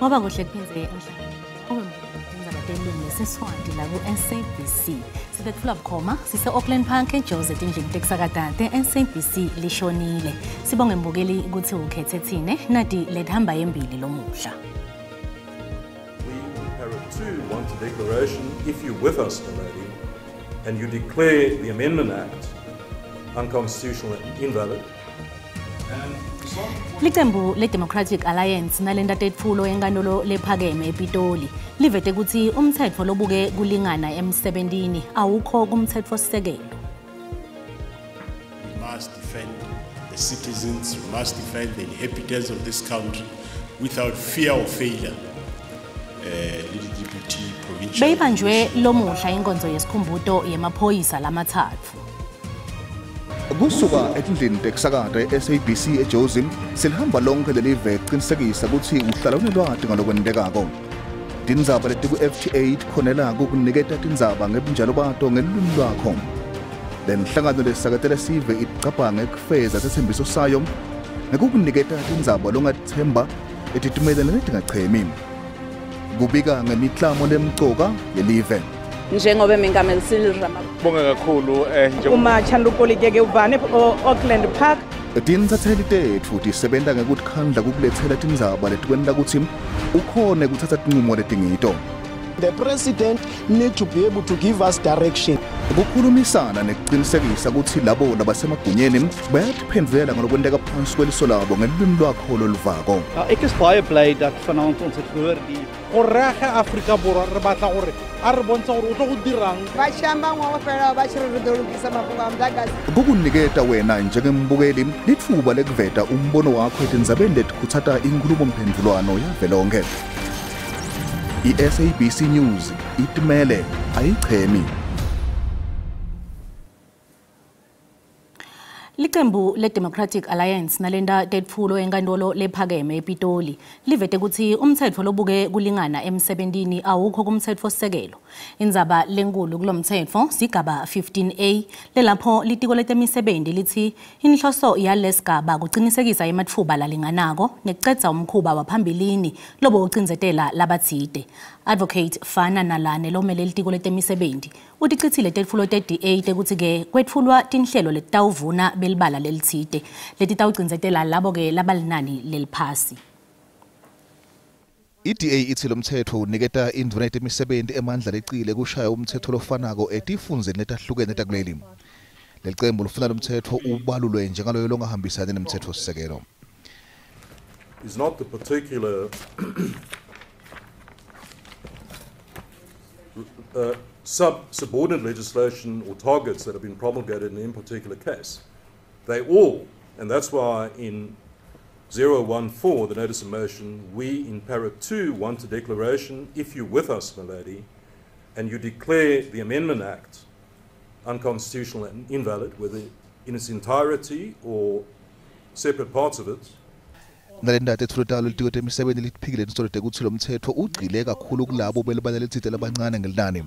Ngoba kuhle kuphindze umhlangano telulwimi lesiSwati la ku-SABC. Sibetfula bukhoma sise-Auckland Park eJozi etindlini tekusakata te-SABC lishonile. Sibonge mbukeli kutsi ukhethe tsine nati letihamba embili lomuhla. We in para 2 want a declaration, if you're with us, milady, and you declare the Amendment Act unconstitutional and invalid. Licembu le-Democratic Alliance nalenta tetfulo enkantolo lephakeme ePitoli livete kutsi umtsetfo lobuke kulingana emsebentini awukho kumtsetfosisekelo. We must defend the citizens, we must defend the inhabitants of this country without fear or failure. Beyibanjwe lomuhla inkonzo yesikhumbuto yemaphoyisa lamathathu. Kusuka etindlini tekusakata e-SABC eJozi silihamba lonke lelive kuqinisekisa kutsi uhlala unelwati ngalokwentekako. Tindzaba letiku-FT8 khonela kukuniketa tindzaba ngebunjalo bato ngelulwimi lwakho. Lenhlangano lesakatela sive icabanga ekufeza setsembiso sayo ngekukuniketa tindzaba longatithemba letitimelene letingachemi. Kubika ngemiklamo lemcoka yelive. Njengoba Mengameli Cyril Ramaphosa Bonge kakhulu uma chandupolitiki uvane Auckland Park. Tintsatseli tetfu tisebenta ngekutikhandla kukuletsela tindzaba letikwenta kutsi ukhone kuthatha tincumo letingito. The president need to be able to give us direction. Kukhulumisana nekuqinisekisa kutsi labo labasemagunyeni bayatiphendvulela ngalokwenteka phansi kweliso labo ngelulwimi lwakho loluvako. Ek is baie bly dat vanaand ons het gehoor die gore ge Afrika Borwa re batla gore a re bontsha gore o tlo go dirang. Ba shamba ngwa fela ba tshire re dolokisa mafoko a mdakasi. Kukuniketa wena njengembukeli litfuba lekuveta umbono wakho etindzabeni letikhutsata inkhulumomphendvulwano yavelonkhe. I-SABC News itimele ayichemi. Licembu le-Democratic Alliance nalenta tetfulo enkantolo lephakeme ePitoli livete kutsi umtsetfo lobuke kulingana emsebentini awukho kumtsetfosisekelo. Indzaba lenkulu kulomtsetfo sigaba 15A lelapho litiko letemisebenti litsi inhloso yalesigaba kucinisekisa ematfuba lalinganako nekucedza umkhuba waphambilini lobo ucindzetela labatsite. Advocate Fana Nalane lomele litiko letemisebenti uticitsile tetfulo te-DA tekutsi-ke kwetfulwa tinhlelo letitawuvuna belibala lelitsite letitawucindzetela labo-ke labalinani leliphasi. I-DA itsi lomtsetfo uniketa indvuna yetemisebenti emandla lecile kushaya umtsetfo lofanako etifundzeni letahlukene takuleli. Lelicembu lifuna lomtsetfo ubalulwe njengaloyo longahambisani nemtsetfosisekelo. Is not the particular subordinate legislation or targets that have been promulgated in any particular case. They all, and that's why in 014, the notice of motion, we in para 2 want a declaration, if you're with us, milady, and you declare the Amendment Act unconstitutional and invalid, whether in its entirety or separate parts of it. Nalenda tetfulo talo litiko temisebenti litiphikile tinsolo tekutsi lomtsetfo ugcile kakhulu kulabo belibala letsite labancane ngelinani.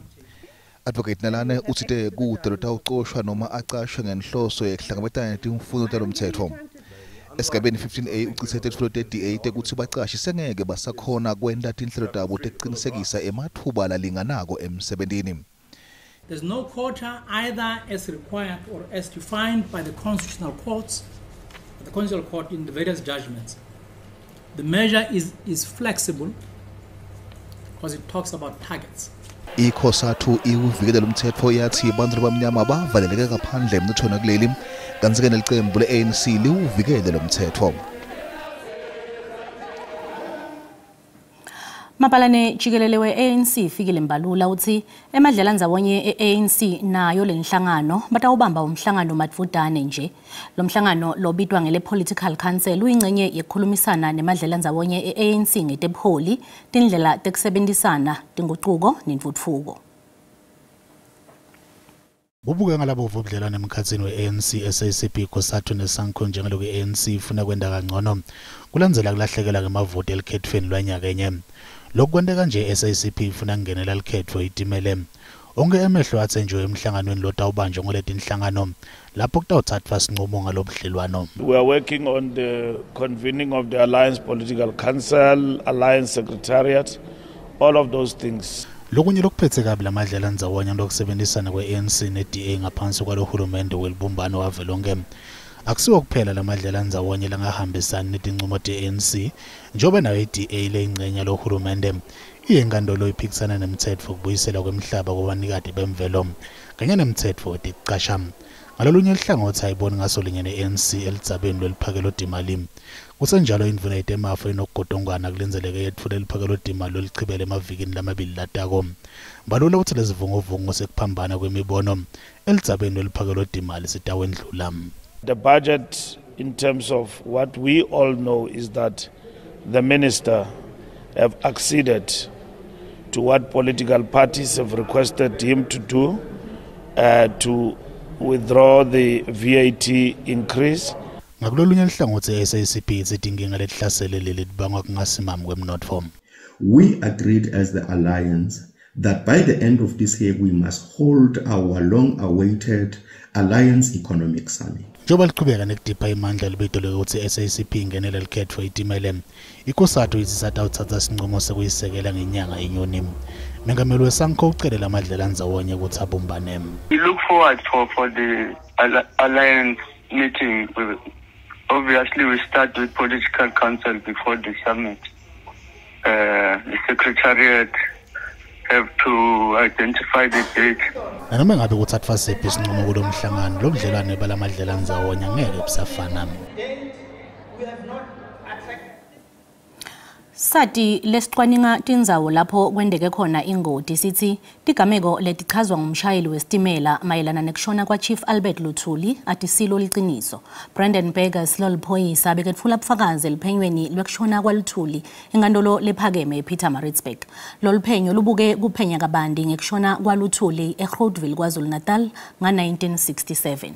Advocate Nalane utsite kute lotawucoshwa noma acashwe ngenhloso yekuhlangabetana netimfuno talomtsetfo. Esigabeni 15A ucitse tetfulo te-DA tekutsi bacashi sengeke basakhona kwenta tinhlelo tabo tekucinisekisa ematfuba lalinganako emsebentini. There's no quota either as required or as defined by the constitutional courts, the constitutional court in the various judgments. The measure is flexible because it talks about targets. iCOSATU iwuvikele lomtsetfo yathi bantfu labamnyama bavaleleke ngaphandle emnothweni kuleli kantsi-ke nelicembu le-ANC liwuvikele lomtsetfo. Mabhalane jikelele we-ANC Fikile Mbalula utsi emadlelandzawonye e-ANC nayo lenhlangano batawubamba umhlangano madvudane nje. Lo mhlangano lobitwa ngele Political Council uyingcenye yekukhulumisana nemadlelandzawonye e-ANC ngetebuholi, tindlela tekusebenzisana, tingucuko nentfutfuko. Bubuke ngalabovu ubudlelwane emkhatsini we-ANC, SACP, COSATU neSANCO njengalokhu i-ANC ifuna kwenta kangcono kulandzela kulahlekelwa ngemavoti elikhetfweni lwanyakenye. Lokhu kwenteka nje SACP ifuna kungenela likhetfo itimele. Onke emehlo atsenjwe emhlanganweni lotawubanjwa nguletinhlangano lapho kutawutsatfwa sincumo ngalobudlelwano. We are working on the convening of the Alliance Political Council, Alliance Secretariat, all of those things. Lokunye lokuphethe kabi lamadlela ndzawonye lokusebenzisana kwe-ANC ne-DA ngaphansi kwalohulumende welibumbano wavelonkhe. Akusiwo kuphela lamadlela ndzawonye langahambisani netincumo te-ANC, njengoba nayo i-DA leyingcenye lohulumende iye enkantolo iphikisana nemtsetfo wekubuyiselwa kwemhlaba kwabanikati bemvelo kanye nemtsetfo wetekucasha. Ngalolunye luhlangotsi ayiboni ngaso linye ne-ANC eludzabeni lweliphakelotimali. Kusenjalo indvuna yetemafa Enoch Godongwana kulindzeleke yetfule liphakelotimali loluchibela emavikini lamabili latako. Mbalula utsi lesivunguvungu sekuphambana kwemibono eludzabeni lweliphakelotimali sitawendlula. The budget, in terms of what we all know, is that the minister have acceded to what political parties have requested him to do, to withdraw the VAT increase. Ngakulolunye luhlangotsi i-SACP itsi tinkinga letihlasele leli tibangwa kungasimami kwemnotfo. We agreed as the alliance that by the end of this year we must hold our long-awaited Alliance Economic Summit. Njengoba liqhubeka nekudipha imandla libito lekutsi SACP ingenele likhetfo itimele, iCOSATU itsi isatawutsatsa sincumo sekuyisekela ngenyanga iNyoni. Mengameli weSANCO ucele lamadlela ndzawonye kutsi abumbane. We look forward for the alliance meeting. Obviously, we start with political council before the summit. The secretariat have to identify the date. Nanoma ngabe kutsatfwa siphi isinqumo kulo mhlangano, lobudlelwane balamadlela ndzawonye angeke busafana. Sati lesicwaninga tindzawo lapho kwendeke khona ingoti sithi tigameko letichazwa ngumshayeli wesitimela mayelana nekushona kwa-Chief Albert Luthuli atisilo liciniso. Brandon Burgers loliphoyisa beketfula bufakazi eliphenyweni lwekushona kwaLuthuli enkantolo lephakeme ePietermaritzburg. Loluphenyo lubuke kuphenya kabanti ngekushona kwaLuthuli eGroutville KwaZulu-Natal nga-1967.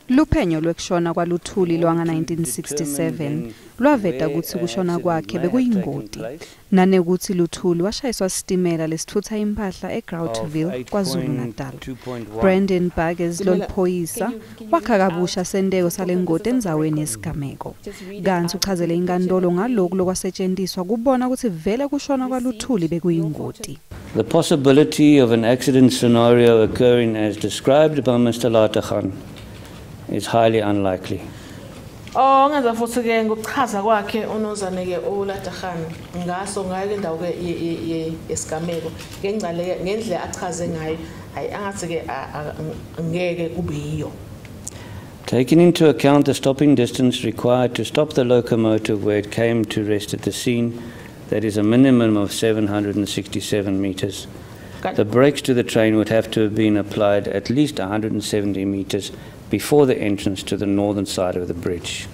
Luphenyo lwekushona kwaLuthuli lwanga-1967 lwaveta kutsi kushona kwakhe bekuyingoti nanekutsi Luthuli washayiswa sitimela lesitfutsa imphahla eGroutville KwaZulu-Natal. Brandon Burgess loliphoyisa wakha kabusha senteko salengoti endzaweni yesigameko. Kantsi uchazele inkantolo ngaloku lokwasetjentiswa kubona kutsi vele kushona kwaLuthuli bekuyingoti. The possibility of an accident scenario occurring as described by Mr. Lategan is highly unlikely. Oh, ngenza futhi ke ngokuchaza kwakhe unozane ke uLategan ngaso ngayo ke ndawo ke yesigameko ngengcale ngendlela achaze ngayo hayi angathi ke ngeke kube yiyo. Taking into account the stopping distance required to stop the locomotive where it came to rest at the scene, that is a minimum of 767 meters. The brakes to the train would have to have been applied at least 170 meters before the entrance to the northern side of the bridge.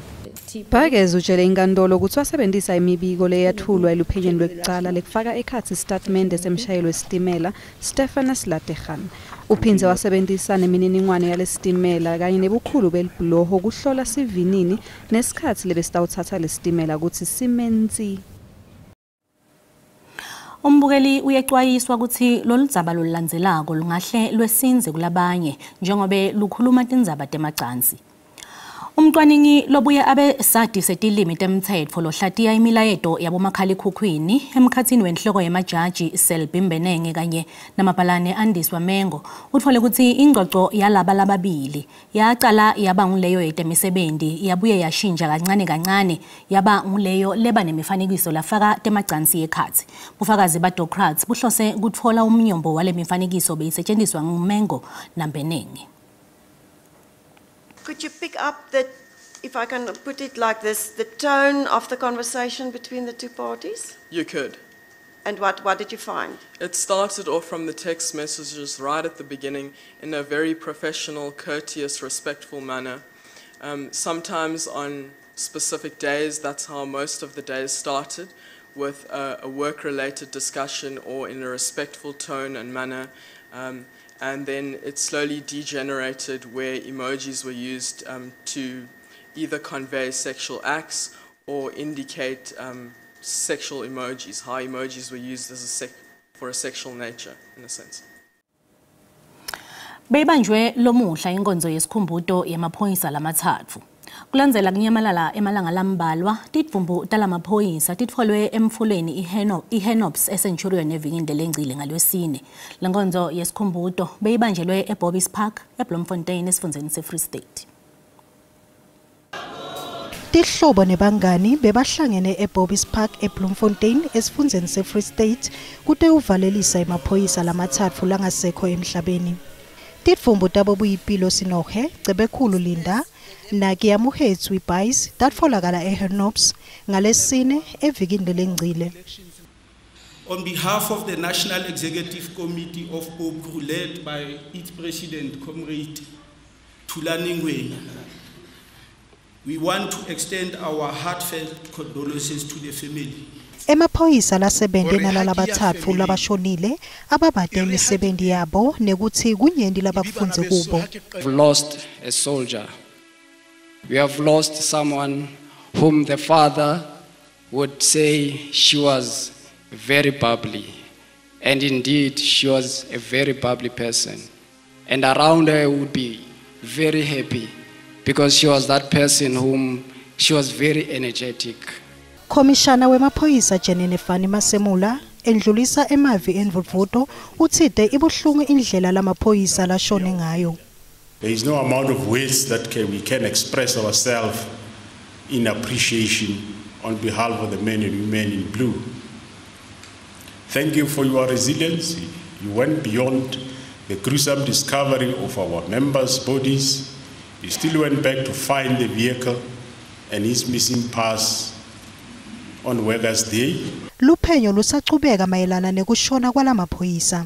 Burgess utshele inkantolo kutsi wasebentisa imibiko leyatfulwa eluphenyweni lwekucala lekufaka ekhatsi isitatimende semshayeli wesitimela Stephanus Lategan. Uphindze wasebentisa nemininingwane yalesitimela kanye nebukhulu belibhuloho kuhlola sivinini nesikhatsi lebesitawutsatsa lesitimela kutsi sime ntsi. Umbukeli uyecwayiswa kutsi loludzaba lolulandzelako lungahle lwesindze kulabanye njengobe lukhuluma tindzaba temacansi. Umcwaningi lobuye abe sati setilimi temtsetfo lohlatiya imilayeto yabomakhalekhukhwini emkhatsini wenhloko yemajaji Selby Mbenenge kanye namabhalane Andiswa Mengo utfole kutsi ingcoco yalaba lababili yacala yaba nguleyo yetemisebenti yabuye yashintsha kancane kancane yaba nguleyo leba nemifanekiso lafaka temacansi ekhatsi. Bufakazi baDocrats buhlose kutfola umnyombo wale mifanekiso beyisetshenziswa nguMengo naMbenenge. Could you pick up the, if I can put it like this, the tone of the conversation between the two parties? You could. And what did you find? It started off from the text messages right at the beginning in a very professional, courteous, respectful manner. Sometimes on specific days, that's how most of the days started, with a work-related discussion or in a respectful tone and manner. And then it slowly degenerated where emojis were used to either convey sexual acts or indicate sexual emojis, how emojis were used as a for a sexual nature, in a sense. Beyibanjwe lomuhla inkonzo yesikhumbuto yemaphoyisa lamathathu. Kulandzela kunyamalala emalanga lambalwa, tidvumbu talamaphoyisa titfolwe emfuleni iHenops eCenturion evikini lengcile ngalwesine. Lenkonzo yesikhumbuto beyibanjelwe eBobbies Park eBloemfontein esifundzeni seFree State. Tihlobo nebangani bebahlangene eBobbies Park eBloemfontein esifundzeni seFree State kute uvalelisa emaphoyisa lamathathu langasekho emhlabeni. Tidvumbu tabo Buyipilo Sinohe, Cebekhulu Linda naKiamuhetswi Buys tatfolakala eHenops ngalesine evikini lengcile. On behalf of the National Executive Committee of POPCRU, led by its president, Comrade Thulani Ngwenya, we want to extend our heartfelt condolences to the family. Emaphoyisa lasebente nalalabathathu labashonile ababade imisebenti yabo nekuthi kunyenti labakufundze kubo. We've lost a soldier. We have lost someone whom the father would say she was very bubbly. And indeed, she was a very bubbly person. And around her would be very happy because she was that person whom she was very energetic. Khomishana wemaphoyisa Jenene Fani Masemula endlulisa emavi endvudvuto utsite ibuhlungu indlela lamaphoyisa lashone ngayo. There is no amount of words that we can express ourselves in appreciation on behalf of the men and women in blue. Thank you for your resilience. You went beyond the gruesome discovery of our members' bodies. You still went back to find the vehicle and its missing parts on Workers' Day. Luphenyo lusachubeka mayelana nekushona kwalamaphoyisa.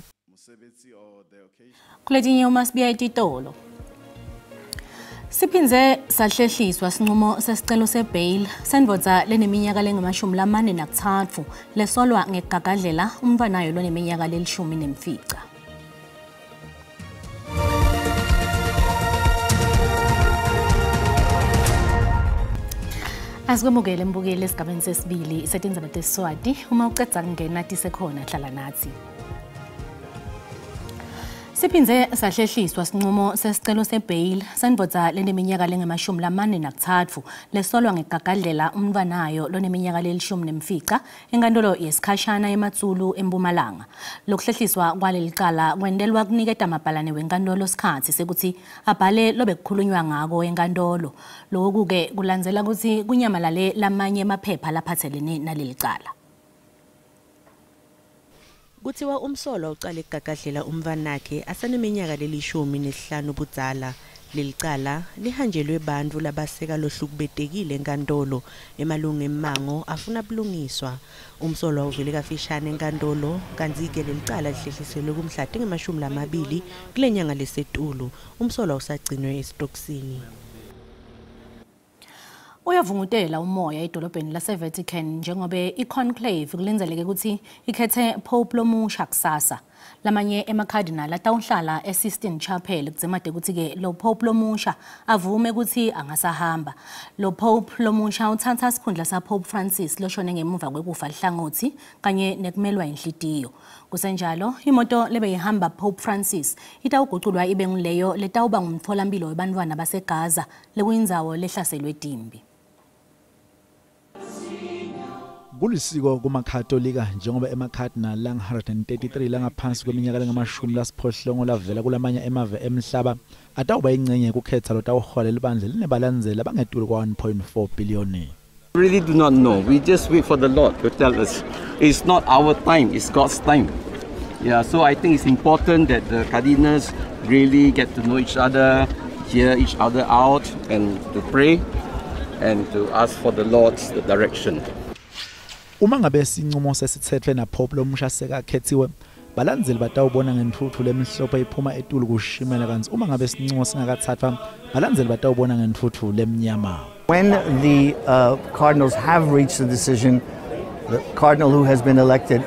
Kuletinye uma sibuya etitolo. Siphindze sahlehliswa sinqumo sesicelo sebail sendvodza leneminyaka lengama-43 lesolwa ngekugagadlela umntfwanayo loneminyaka leli-15. Asikwemukele mbukeli esigabeni sesibili setindzaba teSiswati. Uma ucedza kungena tisekhona hlala nathi. Siphindze sahlehliswa sinqumo sesicelo sebail sendvodza leneminyaka lengama-43 lesolwa ngekugagadlela umntfwanayo loneminyaka leli-15 enkantolo yesikhashana eMatsulu eMpumalanga. Lokuhlehliswa kwaleli cala kwentelwa kuniketa mabhalane wenkantolo sikhatsi sekuthi abhale lobekukhulunywa ngako enkantolo. Loku-ke kulandzela kutsi kunyamalale lamanye emaphepha laphatselene naleli cala. Kuthiwa umsolwa ucale kugagadlela umntfwanakhe asaneminyaka leli-15 budzala. Leli cala lihanjelwe bantfu labaseka lohlukubetekile enkantolo. Emalungu emmango afuna bulungiswa. Umsolwa uvele kafishane enkantolo kantsi-ke leli cala lihlehliselwe kumhla tinge-20 kule nyanga lesetulu. Umsolwa usagcinwe esitokisini. Uyavungutela umoya edolobheni lase-Vatican njengobe i-conclave kulindzeleke ukuthi ikhethe Pope lomusha kusasa. Lamanye emakhadinali atawuhlala eSistine Chapel kudzimate kutsi-ke lo Pope lomusha avume kutsi angasahamba. Lo Pope lomusha utsatsa sikhundla sa-Pope Francis loshone ngemuva kwekufa lihlangotsi kanye nekumelwa inhlitiyo. Kusenjalo, imoto lebeyihamba Pope Francis itawuguculwa ibe nguleyo letawuba ngumtfolamphilo webantfwana baseGaza lekuyindzawo lehlaselwe timbi. Kulisiko kumakatolika njengoba emakhadinali lang-133 langaphansi kweminyaka lengama-80 lavela kulamanye emave emhlaba atawuba ingcenye yekukhetsa lotawuhola libandla linebalandzeli abangetulu kwa-1.4 billion. We really do not know. We just wait for the Lord to tell us. It's not our time, it's God's time. Yeah, so I think it's important that the cardinals really get to know each other, hear each other out, and to pray and to ask for the Lord's direction. Uma ngabe sinqumo sesitsetfwe na Pope lomusha sekakhethiwe, balandzeli batawubona ngentfutfu lemhlophe iphuma etulu kushimela, kantsi uma ngabe sinqumo singakatsathwa, balandzeli batawubona ngentfutfu lemnyama. When the cardinals have reached a decision, the cardinal who has been elected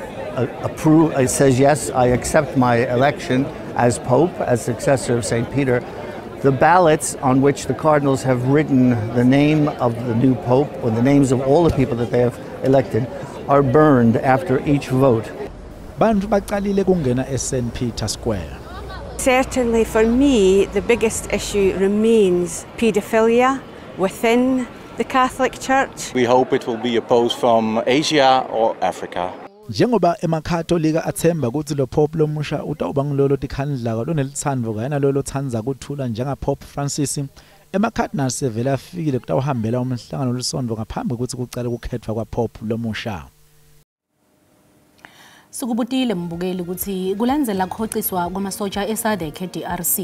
says, yes, I accept my election as Pope, as successor of St. Peter. The ballots on which the cardinals have written the name of the new Pope or the names of all the people that they have elected are burned after each vote. Bantfu bacalile kungena eSt Peter Square. Certainly for me, the biggest issue remains paedophilia within the Catholic Church. We hope it will be a post from Asia or Africa. Njengoba emaKatolika athemba ukuthi lo Pope lomusha utawuba ngilolo tikhandlaka lonelitsandvo kanye nalolo thandza kuthula njenga Pope Francis, emaCardinals sevele afikile kutawuhambela umhlangano lolisondvo ngaphambi kwekutsi kucale kukhethwa kwa Pope lomusha. Sukubutile mbukeli ukuthi kulandzela kuhociswa kwamasotsha eSADC eDRC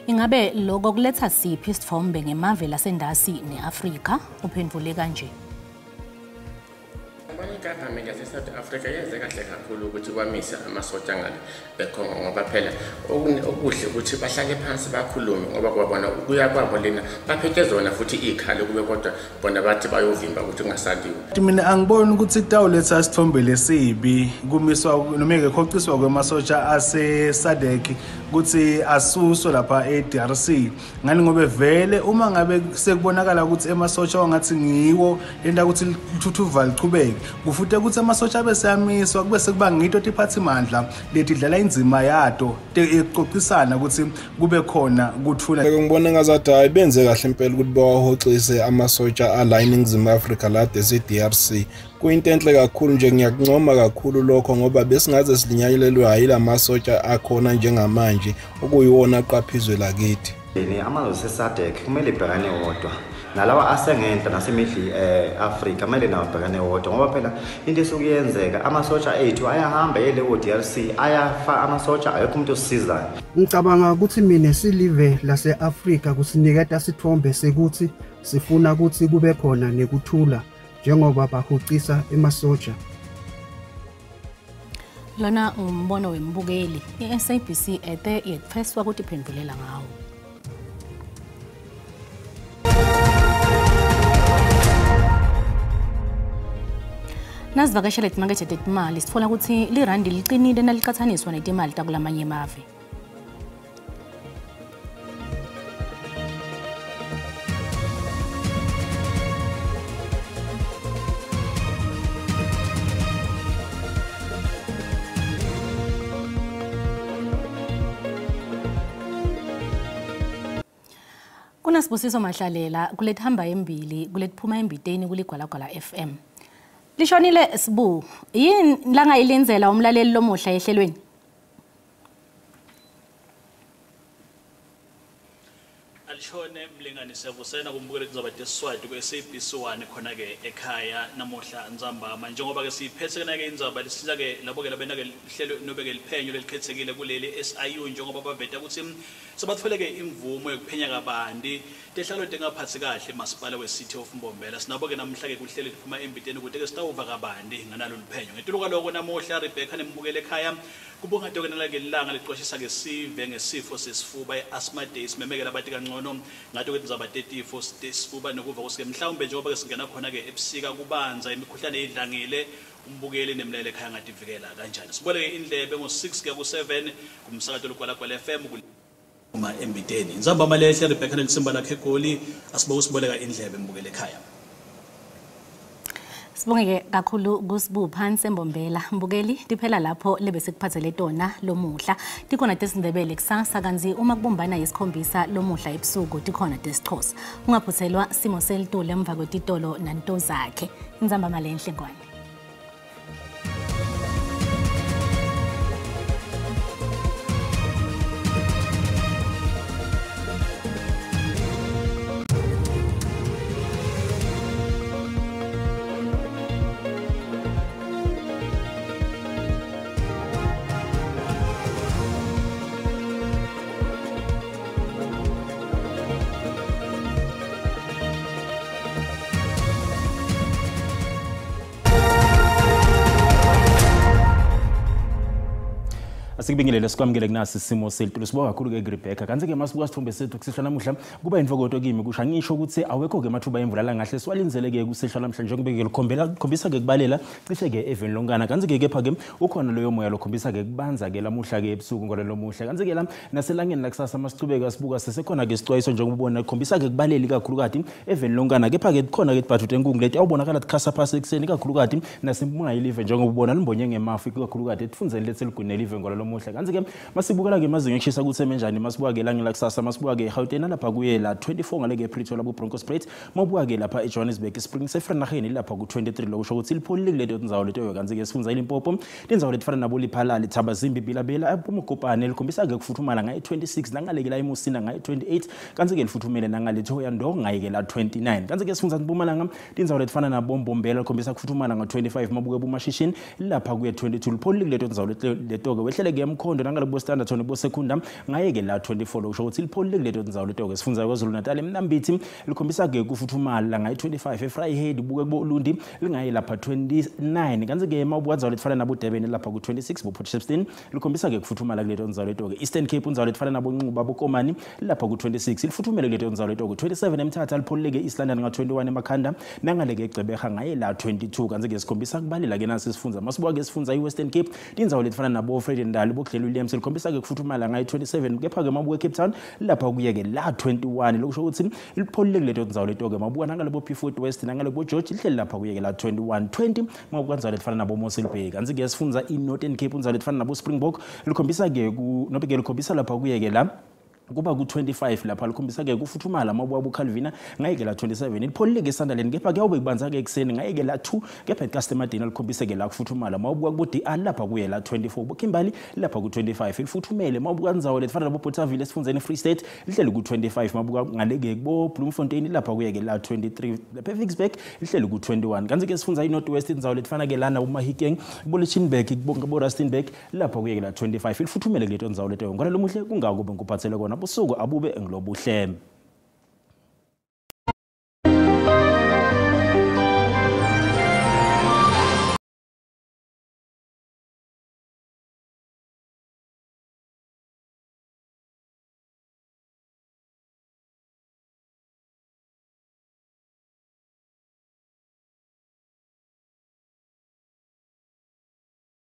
ingabe lokho kuletha siphi isithombe ngemave lasendasi neAfrika? Uphendvule kanje. I-government yase-South Africa yenze kahle kakhulu ukuthi kwamise amasotsha ngale eCongo, ngoba phela okuhle ukuthi bahlale phansi bakhulume, ngoba kwabona ukuya kwabo lena baphethe zona futhi ikhale kube, kodwa bona bathi bayovimba ukuthi kungasaliwa. Mina angiboni ukuthi kutawuletha isithombe lesibi kumiswa noma ke khociswa kwemasotsha ase-SADC ukuthi asuswe lapha e-DRC, ngani ngobe vele uma ngabe sekubonakala ukuthi emasotsha wangathi ngiwo lenta ukuthi lithuthuva lichubeke, kufute ukuthi amasotsha abe seyamiswa kube sekuba ngito tiphathimandla letidlala indzima yato ekucocisana ukuthi kube khona kuthula. Ngibona ngazathi hayi benze kahle impela ukuthi bawahoxise amasotsha ala eNingizimu Afrika la e-DRC. Kuyinto enhle kakhulu nje, ngiyakuncoma kakhulu lokho ngoba besingaze silinyanyelelwe hayi lamasotsha akhona njengamanje okuyiwona aqapha izwe lakithi. Amazwe ase-SADC kumele ibhekane wodwa nalawa asengenhla nasemidli Africa kumele nawo abhekane wodwa, ngoba phela into esuke iyenzeka amasotsha ethu ayahamba ele ko-DRC ayafa amasotsha, ayekho umuntu osisizayo. Ngicabanga ukuthi mina silive lase-Afrika kusiniketa sithombe sekuthi sifuna ukuthi kube khona nekuthula njengoba bahucisa emasotsha. Lona umbono wembukeli, i-SABC ete yetfeswa kutiphendvulela ngawo. Nasivakashela timakethe tetimali sitfola ukuthi lirandi liqinile naliqathaniswa netimali takulamanye emave. Kunasibusiso Mahlalela kulethamba embili kuletiphuma embiteni kuligwalagwala FM. Lishonile Sibu, yini langayilindzela umlaleli lomuhla ehlelweni? Alishone mlingani siyavusena kumbukela tindzaba tesiswati ku-SABC 1 khona ke ekhaya namuhla ntsambama, njengoba ke siyiphethe ke indzaba lesinza ke labo ke labena ke lihlelo nobe ke liphenyo lelikhethekile kuleli SIU, njengoba baveta ukuthi sebatfole ke imvumo yokuphenya kabanti tehlalo tengaphathi kahle masipala we-City of Mbombela. Sinabo ke namhla ke kuhlelo liphuma embiteni ukuthi ke sitawuva kabanti nganalo liphenyo. Ngetulu kwaloko namuhla Rebecca nembukele ekhaya kubonga ke nalake ilanga licwashisa ke sive ngesifo sesifuba i-asthma day, simemekela abantu kangcono ngato ke tindzaba tetifo sesifuba nokuva kusike mhlawumbe njengoba ke singena khona ke ebusika kubanza imikhuhlane idlangile, umbukeli nemlele ekhaya ngativikela kanjani. Siboleke indlebe ngo-6 kuya ku-7 kumsakato Ligwalagwala FM uma embiteni. Nzamba malehle Rebecca nelisimba lakhe egoli, asiboke siboleka indlebe mbukele ekhaya. Sibongeke kakhulu kuSibu phansi eMbombela. Mbukeli tiphela lapho lebe sikuphathele tona lomuhla. Tikhona tesiNdebele kusasa kanzi uma kubumbana yisikhombisa lomuhla ebusuku tikhona tesiXhosa. Ungaphuthelwa simo selitulu emva kwetitolo nanto zakhe. Inzamba malenhle ngwane. Asikubingelele sikwamukele kunasi isimo selitulu. Sibonga kakhulu ke Rebecca. Kanti ke masibuka sithombe sethu kusihla namuhla kuba intokoto kimi kusha ngisho ukuthi awekho ke amathuba emvula la ngahle siwalindzele ke kusihla namhla njengoba ke likhombela khombisa ke kubalela cishe ke eveni lonkana. Kanti ke kepha ke ukhona loyo moya lokhombisa ke kubanza ke lamuhla ke ebusuku ngolelo muhle. Kanti ke la naselangeni lakusasa masichubeka sibuka sesekhona ke isicwayiso njengoba ubona khombisa ke kubaleli kakhulukati eveni lonkana. Kepha ke khona ke tibhathu tenkungu leti awubonakala tikhasa phasi ekuseni kakhulukati nasempumalanga yelive njengoba ubona limbonye ngemafu kakhulukati etifundzeni letseligwini nelive ngolelo muhle. Kanti ke masibukela ke amazinga ekushisa kutsi emenjani masibuka ke elangeni lakusasa masibuka ke eGauteng lapha kuye la 24 ngale ke Pretoria labo Bronkhorstspruit mawubuka ke lapha eJohannesburg Spring seVereeniging lapha ku 23 lokusho ukuthi lipholile kuleto tindzawo leto. Kanti ke sifundza iLimpopo tindzawo letifana nabo Lephalale Thabazimbi Bilabela eMokopane likhombisa ke kufuthumala ngaye 26 nangaleke la eMusina ngaye 28 kanti ke lifuthumele nangale Thohoyandou ngaye ke la 29. Kanti ke sifundza Mpumalanga tindzawo letifana nabo Mbombela likhombisa kufuthumala nga 25 mabuke buMashishini lapha kuye 22 lipholile kuleto tindzawo leto ke wehlele ke emkhondo nangale bo Standerton bo Secunda ngaye ke la 24 lokusho ukuthi lipholile kuleto tindzawo leto ke. Sifundza KwaZulu Natal eMnambithi likhombisa ke kufuthumala ngaye 25 eVryheid buke kubo Ulundi lingaye lapha 29. Kanti ke mawubuka tindzawo letifana nabo Durban lapha ku 26 bo Port Shepstone likhombisa ke kufuthumala kuleto tindzawo leto ke. Eastern Cape indzawo letifana nabo Nxuba boKomani lapha ku 26 lifuthumele kuleto tindzawo leto ke. 27 eMthatha lipholile ke East London nga 21 eMakhanda nangale ke eGqeberha ngaye la 22. Kanti ke sikhombisa kubalela ke nasi sifundza masibuka ke sifundza iWestern Cape tindzawo letifana nabo Vredendal bo Glen Williams likhombisa ke kufuthumala ngaye 27 kepha ke mabuka Cape Town lapha kuye ke la 21 lokusho ukuthi lipholile kuleto tindzawo leto ke. Mabuka nangale bo P40 West nangale bo George lihleli lapha kuye ke la 21 20 mabuka tindzawo letifana nabo Mossel Bay. Kanti ke sifundza iNorthern Cape indzawo letifana nabo Springbok likhombisa ke ku nobe ke likhombisa lapha kuye ke la kuba ku-25 lapha likhombisa ke kufuthumala mabuka buCalvina ngaye ke la 27 lipholile ke Sunderland kepha kuyawube kubanza ke ekuseni ngaye ke la 2 kepha eCastemadini likhombise ke la kufuthumala mawubuka kubo DR lapha kuye la 24 boKimberley lapha ku-25 lifuthumele mawubuka indzawo letifana nabo Bothaville esifundzeni Free State lihleli ku-25 mawubuka ngale ke kubo Bloemfontein lapha kuye ke la 23 lapha eVicksburg lihleli ku-21. Kanti ke sifundza iNorth West indzawo letifana ke lana uMahikeng kubo Lichtenburg kubo Rustenburg lapha kuye ke la 25 lifuthumele kuleto ndzawo leto. Ngona lomuhle kungako benkuphathele kona busuku abube ngilobuhle.